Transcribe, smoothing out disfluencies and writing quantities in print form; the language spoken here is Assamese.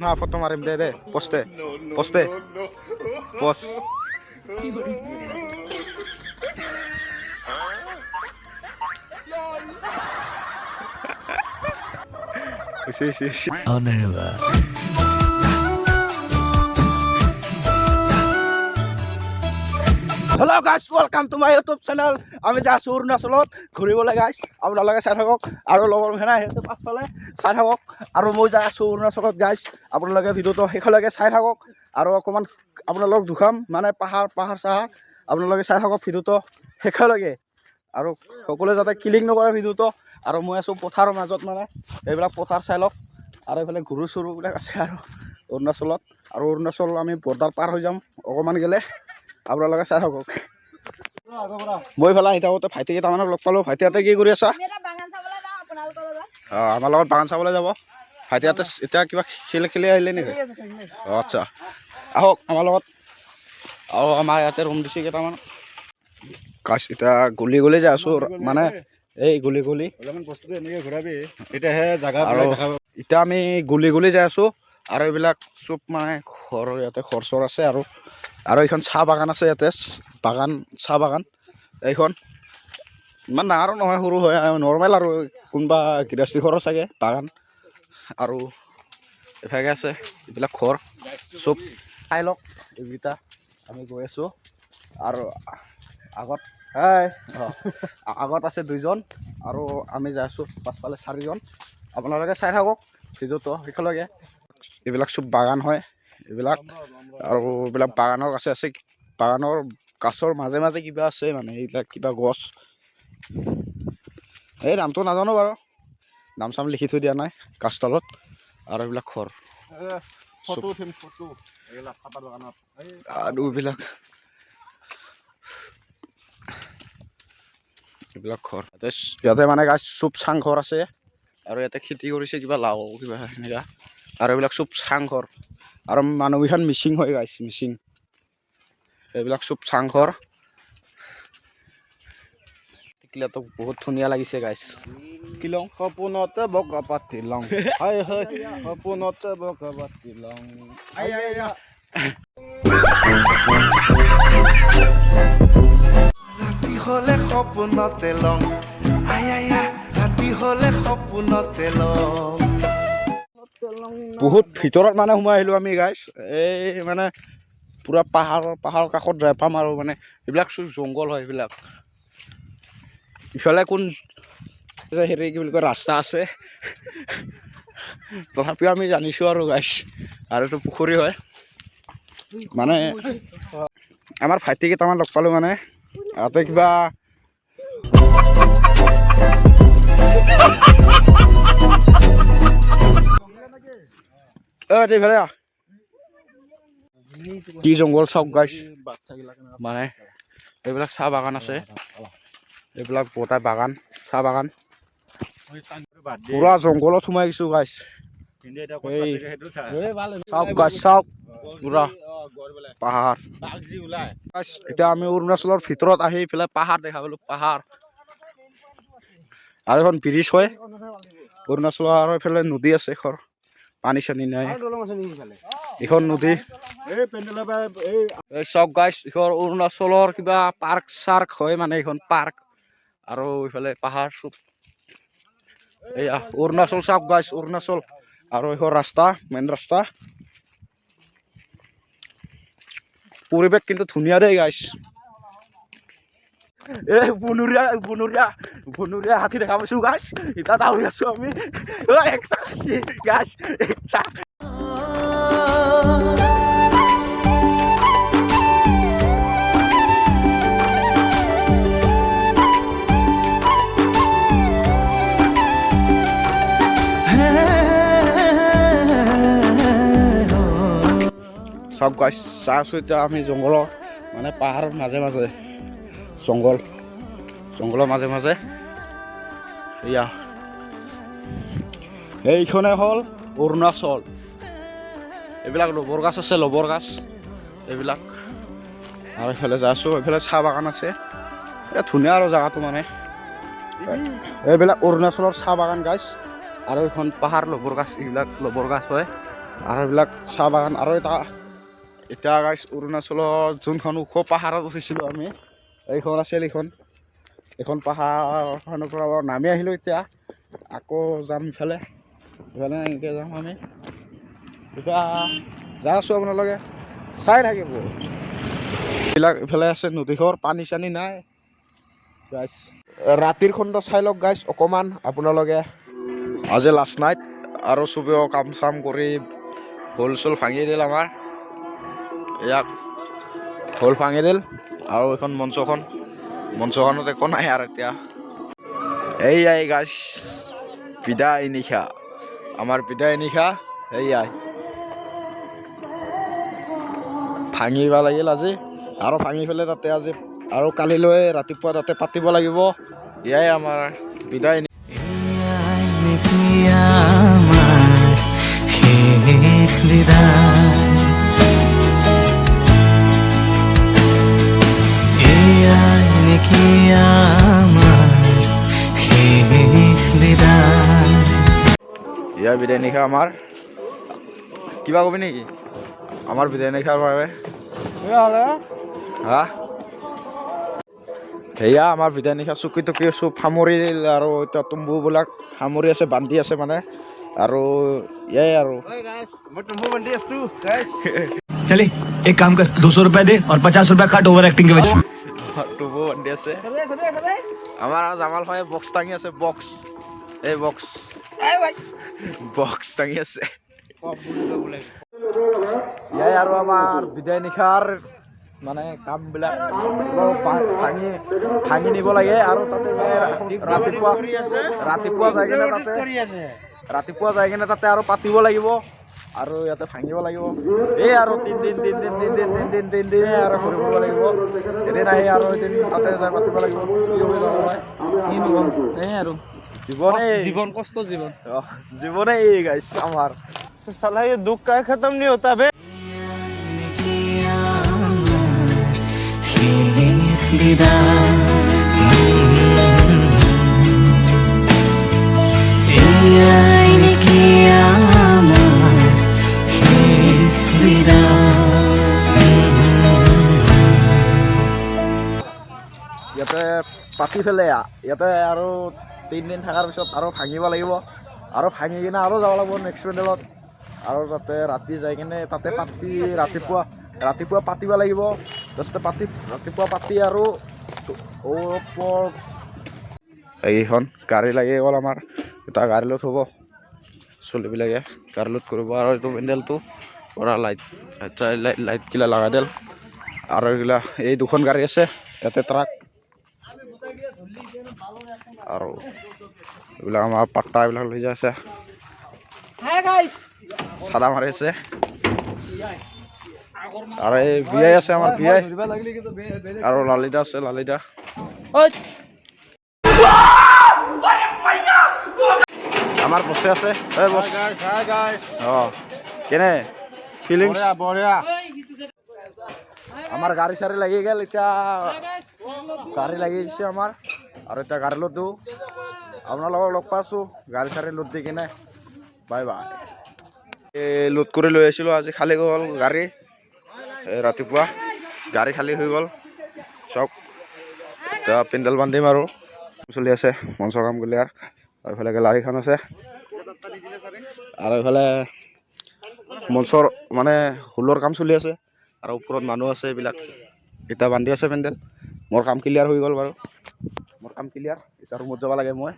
মা ফটো মাৰিম দে দে পষ্টে পষ্টে পষ্ট। হৈছে হৈছে হৈছে। Hello guys, welcome to my YouTube channel. আমি যাই আছোঁ অৰুণাচলত ঘূৰিবলৈ। গাইছ, আপোনালোকে চাই থাকক আৰু লগৰ সেনা আহিছে পাছফালে, চাই থাকক। আৰু মই যাই আছোঁ অৰুণাচলত। গাইছ, আপোনালোকে ভিডিঅ'টো শেষলৈকে চাই থাকক আৰু অকণমান আপোনালোকক দেখাম মানে পাহাৰ পাহাৰ চাহাৰ। আপোনালোকে চাই থাকক ভিডিঅ'টো শেষলৈকে আৰু সকলোৱে যাতে ক্লিক নকৰে ভিডিঅ'টো। আৰু মই আছোঁ পথাৰৰ মাজত, মানে এইবিলাক পথাৰ চাই লওক আৰু এইফালে গৰু চৰুবিলাক আছে আৰু অৰুণাচলত। আৰু অৰুণাচল আমি বৰ্ডাৰ পাৰ হৈ যাম অকণমান গ'লে। আপোনালোকে চাই থাকক। মই এইফালে আহি থাকোঁতে ভাইটি কেইটামানক লগ পালোঁ। ভাইটি, ইয়াতে কি কৰি আছা? আমি এটা বাগান চাবলৈ যাওঁ আপোনালোকৰ লগত। অঁ, আমাৰ লগত বাগান চাবলৈ যাব ভাইটি। ইয়াতে এতিয়া কিবা খেল খেলি আহিলে নেকি? অঁ, আচ্ছা, আহক আমাৰ লগত। আৰু আমাৰ ইয়াতে ৰুম দিছে কেইটামান। গাইছ, এতিয়া গলি গলি যাই আছোঁ, মানে এই গলি গলি। অলপমান বস্তুটো এনেকে ঘূৰাবি, তেতিয়াহে জাগা আৰু এতিয়া আমি গলি গলি যাই আছোঁ আৰু এইবিলাক চব মানে ঘৰ, ইয়াতে ঘৰ চৰ আছে আৰু আৰু এইখন চাহ বাগান আছে ইয়াতে, বাগান, চাহ বাগান। এইখন ইমান ডাঙৰো নহয়, সৰু হয়, নৰ্মেল আৰু কোনোবা গৃহস্থী ঘৰৰ চাগে বাগান। আৰু এইভাগে আছে এইবিলাক ঘৰ চব, চাই লওক এইকেইটা। আমি গৈ আছোঁ আৰু আগত, হাই। অঁ, আগত আছে দুইজন আৰু আমি যাই আছোঁ পাছফালে চাৰিজন। আপোনালোকে চাই থাকক ভিডিঅ'টো শেষলৈকে। এইবিলাক চব বাগান হয় এইবিলাক। আৰু এইবিলাক বাগানৰ কাছে আছে, বাগানৰ গাছৰ মাজে মাজে কিবা আছে, মানে এইবিলাক কিবা গছ, এই নামটো নাজানো বাৰু, নাম চাম লিখি থৈ দিয়া নাই গাছতলত। আৰু এইবিলাক ঘৰ। ফটো উঠিম, ফটো এইবিলাক চাহপাত বাগানত। আৰু এইবিলাক এইবিলাক ঘৰ ইয়াতে। ইয়াতে মানে গাছ চব চাংঘৰ আছে আৰু ইয়াতে খেতি কৰিছে কিবা লাও কিবা সেনেকা। আৰু এইবিলাক চব চাংঘৰ আৰু মানুহকেইখন মিচিং হয় গাইছ, মিচিং। এইবিলাক চব চাংঘৰ। টিকলাটো বহুত ধুনীয়া লাগিছে গাইছ। কিলং। সপোনতে বগা পাতি লং, হাই হাই, সপোনতে বগা পাতি লং। ৰাতি হলে সপোনতে লং, আই আই আই, ৰাতি হলে সপোনতে লং। বহুত ভিতৰত মানে সোমাই আহিলোঁ আমি গাইছ। এই মানে পূৰা পাহাৰৰ পাহাৰৰ কাষত যাই পাম আৰু মানে এইবিলাক চব জংঘল হয় এইবিলাক। ইফালে কোন যে হেৰি কি বুলি কয় ৰাস্তা আছে, তথাপিও আমি জানিছোঁ আৰু গাইছ। আৰু এইটো পুখুৰী হয়। মানে আমাৰ ভাইটি কেইটামান লগ পালোঁ, মানে তাতে কিবা অ এইফালে আহ। কি জংঘল চাওক গাইছ। মানে এইবিলাক চাহ বাগান আছে, এইবিলাক গোটাই বাগান, চাহ বাগান। পুৰা জংঘলত সোমাই গৈছো গাইছ। এই চাওক গাইছ, চাওক পুৰা পাহাৰ। গাইছ, এতিয়া আমি অৰুণাচলৰ ভিতৰত আহি পেলাই পাহাৰ দেখা পালো, পাহাৰ। আৰু এখন ব্ৰিজ হয় অৰুণাচলৰ। আৰু এইফালে নদী আছে, ঘৰ পানী চানী নাই। এইখন নদী। এই চাওক গাইছ, এইখন অৰুণাচলৰ কিবা পাৰ্ক চাৰ্ক হয়, মানে এইখন পাৰ্ক। আৰু এইফালে পাহাৰ চব। এয়া অৰুণাচল, চাওক গাইছ, অৰুণাচল। আৰু এইখন ৰাস্তা, মেইন ৰাস্তা। পৰিৱেশ কিন্তু ধুনীয়া দেই গাইছ। এই বনৰীয়া বনৰীয়া বনৰীয়া হাতী দেখা পাইছো গাইছ। এতিয়া দাউৰি আছো আমি। ঐ, এক চাক গাইছ, এক চাক। চব গাছ চাই আছোঁ। এতিয়া আমি জংঘলৰ মানে পাহাৰৰ মাজে মাজে, জংঘল জংঘলৰ মাজে মাজে। এয়া এইখনে হ'ল অৰুণাচল। এইবিলাক লবৰ গাছ আছে, লবৰ গাছ এইবিলাক। আৰু এইফালে যাই আছোঁ, এইফালে চাহ বাগান আছে। এই ধুনীয়া আৰু জেগাটো। মানে এইবিলাক অৰুণাচলৰ চাহ বাগান গাছ। আৰু এইখন পাহাৰ, লবৰ গাছ, এইবিলাক লবৰ গাছ হয়। আৰু এইবিলাক চাহ বাগান। আৰু এটা এতিয়া গাইছ, অৰুণাচলৰ যোনখন ওখ পাহাৰত উঠিছিলোঁ আমি, এইখন আছিল। এইখন পাহাৰখনৰ পৰা বাৰু নামি আহিলোঁ। এতিয়া আকৌ যাম ইফালে ইফালে, এনেকৈ যাম আমি। এতিয়া যাই আছোঁ, আপোনালোকে চাই থাকিব। এইবিলাক ইফালে আছে নদীখৰ, পানী চানী নাই গাইছ। ৰাতিৰ খণ্ড চাই লওক গাইছ অকণমান আপোনালোকে। আজি লাষ্ট নাইট আৰু চবেও কাম চাম কৰি ঢোল চোল ভাঙি দিল আমাৰ। ইয়াক ঢোল ভাঙি দিল আৰু এইখন মঞ্চখনত একো নাই আৰু এতিয়া। এইয়াই গাইছ, বিদায় নিশা, আমাৰ বিদায় নিশা। এইয়াই ভাঙিব লাগিল আজি আৰু ভাঙি পেলাই তাতে আজি আৰু কালিলৈ ৰাতিপুৱা তাতে পাতিব লাগিব। এয়াই আমাৰ বিদায়। এয়াই নেকি আমাৰ শেষ বিদায়? এয়াই নেকি আমাৰ শেষ বিদায়? ইয়াৰ বিদায় নিশা আমাৰ। কিবা কবি নেকি আমাৰ বিদায় নিশাৰ বাবে? হা, সেয়া আমাৰ বিদায় নিশা। চকী টকী চব সামৰিল আৰু এতিয়া তম্বুবিলাক সামৰি আছে, বান্ধি আছে মানে আৰু এয়াই আৰু। चले, एक काम कर, 200 रुपए दे और 50 रुपए काट ओवर एक्टिंग के वजह। তম্বু বান্ধি আছে। আমাৰ জামাল ভাই বক্স টাঙি আছে, বক্স, এই বক্স বক্স টাঙি আছে। ইয়াই আৰু আমাৰ বিদায় নিশাৰ মানে কামবিলাক অলপ ভাঙি ভাঙি নিব লাগে আৰু তাতে যাই ৰাতিপুৱা যাই কিনে তাতে, ৰাতিপুৱা যাই কিনে তাতে আৰু পাতিব লাগিব আৰু ইয়াতে ভাঙিব লাগিব। এই আৰু তিনদিন তিনদিন তিনদিন তিনদিন তিনদিনে আৰু ঘূৰি ফুৰিব লাগিব। এদিন আহি আৰু এদিন তাতে যাই পাতিব লাগিব। কি হ'ব জানো ভাই? এই আৰু জীৱনে জীৱন, কষ্ট জীৱন। অ, জীৱনে এই গাইছ আমাৰ। साला, ये दुख का खत्म नहीं होता बे। নেকি আমাৰ শেষ বিদায়? এয়াই নেকি আমাৰ শেষ বিদায়? ইয়াতে পাতি পেলাই ইয়াতে আৰু 3 দিন থকাৰ পিছত আৰু ভাঙিব লাগিব আৰু ভাঙি কিনে আৰু যাব লাগিব নেক্সট পেণ্ডেলত আৰু তাতে ৰাতি যাই কিনে তাতে পাতি ৰাতিপুৱা ৰাতিপুৱা পাতিব লাগিব। তাৰপিছতে পাতি, ৰাতিপুৱা পাতি আৰু ওপৰ এইখন গাড়ী লাগি গ'ল আমাৰ। এটা গাড়ী লোড হ'ব, চলিবিলাকে গাড়ী লোড কৰিব। আৰু এইটো পেণ্ডেলটো পৰা লাইট লাইট লাইটগিলা লগাই দিল আৰু এইগিলা এই দুখন গাড়ী আছে ইয়াতে, ট্ৰাক আৰু এইবিলাক আমাৰ পাট্টা এইবিলাক লৈ যাই আছে, চাদা মাৰি আছে। আৰু এই বিয়াই আছে, আমাৰ বিয়াই আৰু লালিতা আছে, লালিতা। আমাৰ বছে আছে। এই বছ। Hi guys. অঁ, কেনে ফিলিংছ? বঢ়িয়া বঢ়িয়া। আমাৰ গাড়ী চাড়ী লাগি গ'ল। এতিয়া গাড়ী লাগি গৈছে আমাৰ আৰু এতিয়া গাড়ী লোড দিওঁ। আপোনালোকক লগ পাইছোঁ গাড়ী চাড়ী লোড দি কিনে। Bye bye. এই লোড কৰি লৈ আহিছিলোঁ। আজি খালী গ'ল গাড়ী। এই ৰাতিপুৱা গাড়ী খালী হৈ গ'ল। চাওক, এতিয়া পেণ্ডেল বান্ধিম আৰু চলি আছে মঞ্চৰ কাম ক্লিয়াৰ। আৰু এইফালে গেলাৰীখন আছে আৰু এইফালে মঞ্চৰ মানে হুলৰ কাম চলি আছে আৰু ওপৰত মানুহ আছে। এইবিলাক এতিয়া বান্ধি আছে পেণ্ডেল। মোৰ কাম ক্লিয়াৰ হৈ গ'ল বাৰু, মোৰ কাম ক্লিয়াৰ। এতিয়া ৰুমত যাব লাগে মই।